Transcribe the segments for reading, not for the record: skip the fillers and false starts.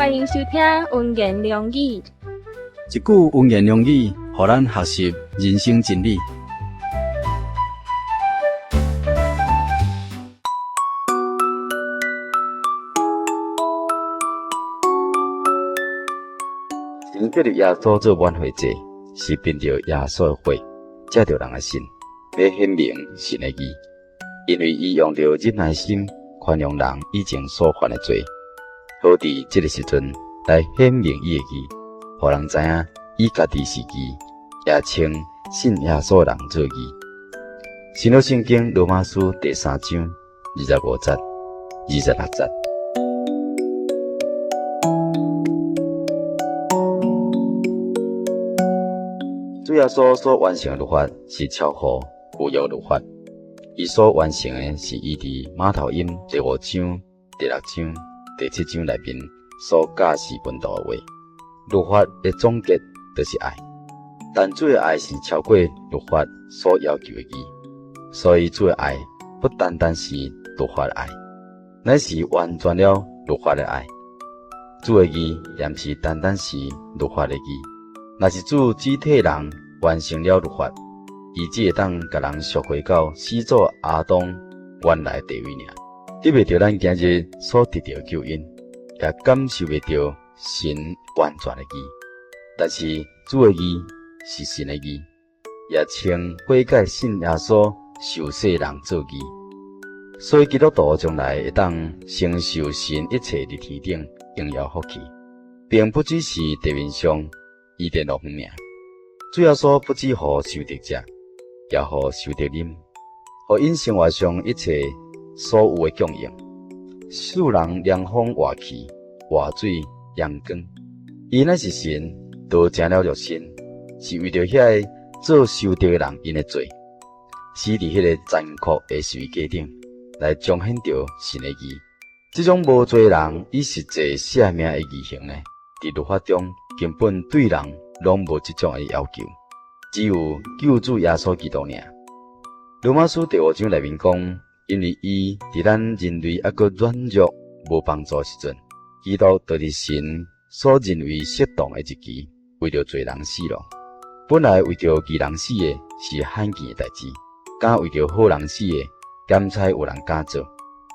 歡迎收聽溫言良語。一句溫言良語，予咱學習人生真理。神設立耶穌做挽回祭，是憑著耶穌的血，藉著人的信，欲顯明神的義。因為伊用著忍耐心寬容人以前所犯的罪，好佇這个時陣來顯明伊的義，予人知影伊家己是義，也稱信耶穌的人做義。新約聖經羅馬書第三章25節、26節。主耶穌所完成的律法是超乎舊約律法，伊所完成的是伊佇馬太福音第五章、第六章、第七章內面所教示門徒的話。律法的總結就是愛，但主的愛是超過律法所要求的義，所以主的愛不單單是律法的愛，乃是完全了律法的愛。主的義也毋是單單是律法的義，若是主只替人完成了律法，伊只會當共人贖回到始祖亞當原來地位爾，得袂著咱今日所得著的救恩，也感受袂著神完全的義。但是主的義是神的義，也稱悔改信耶穌受洗人做義。所以基督徒將來會當承受神一切佇天頂榮耀福氣，並不只是地面上伊甸樂園爾。主耶穌不只予受得食，也予受得啉，予𪜶生活上一切所有的供應，使人涼風活氣、活水、陽光。伊乃是神，道成了肉身，是為著遐個做受得的人𪜶的罪，死佇彼個殘酷的十字架頂，來彰顯著神的義。這種無罪人以實際捨命的義行呢，佇律法中根本對人攏無這種的要求，只有救主耶穌基督爾。羅馬書第五章內面講，因為伊佇咱人類猶閣軟弱無幫助時陣，基督就佇神所認為適當的日期，為著罪人死咯。本來為著義人死的是罕見的代誌，敢為著好人死的，敢猜有人敢做？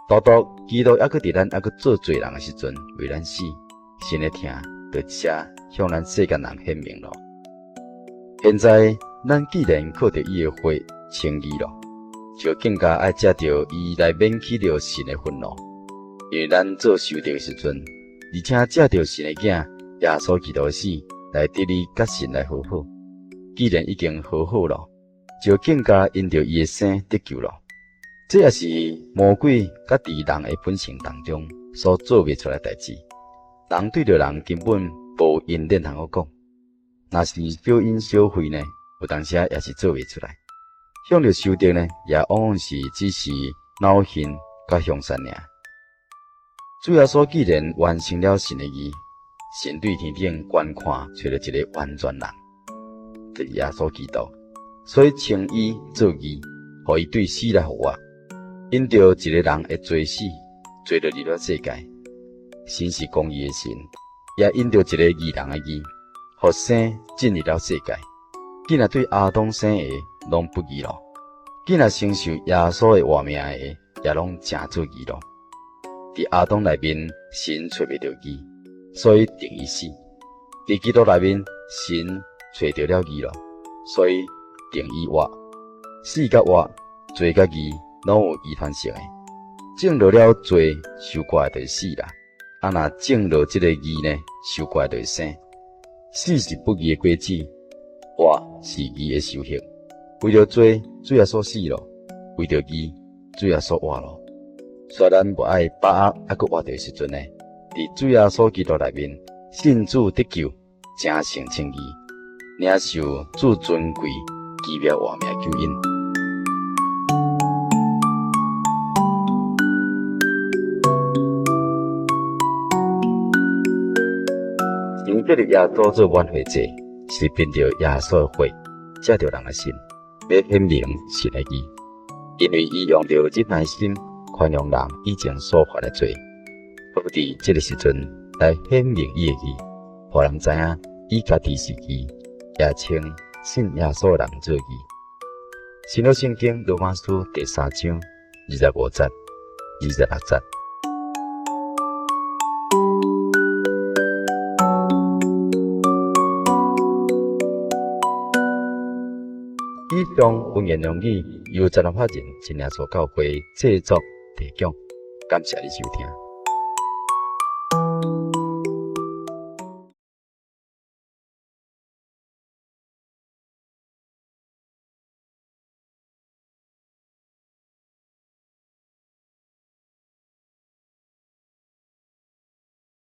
獨獨基督猶閣佇咱猶閣做罪人的時陣為咱死，神的疼就這向咱世間人顯明咯。現在咱既然靠著伊的血稱義咯，就更加愛藉著伊來免去著神的憤怒。因為咱做仇敵的時陣，而且藉著神的囝耶穌基督的死來得以佮神來和好。既然已經和好咯，就更加因著伊的生得救咯。這也是魔鬼佮佇人的本性當中所做袂出來代誌。人對著人根本無恩典通好講，若是小恩小惠呢，有當時也是做袂出來。向著仇敵呢，也往往是只是惱恨佮凶殘爾。主耶穌既然完成了神的義，神對天頂觀看，揣著一個完全人，就是耶穌基督，所以稱伊做義，予伊對死來復活。因著一個人的罪死，罪就入了世界。神是公義的神，也因著一個義人的義，予生進入了世界。既若對亞當生的攏不義咯，既若承受耶穌的活命的，也攏成做義咯。佇亞當內面，神揣袂著義，所以定伊死；佇基督內面，神揣著了義咯，所以定伊活。死佮活，罪佮義，攏有遺傳性的。種落了罪，收割的就是死啦。啊，若種落這个義呢，收割的就是生。死是不義的果子，活是義的收穫。為著罪，主耶穌死咯；為著義，主耶穌活咯。雖然無愛把握猶閣活著時陣呢，佇主耶穌基督內面，信主得救，成聖稱義，領受主尊貴奇妙活命救恩。神設立耶穌做挽回祭，是憑著耶穌的血，藉著人的信，欲顯明神的義。因為伊用著忍耐心寬容人以前所犯的罪，好佇這个時陣來顯明伊的義，予人知影伊家己是義，也稱信耶穌的人做義。新約聖經羅馬書第三章二十五節、二十六節。以上溫言良語由捷南法人真耶穌教會製作提供，感謝你收聽。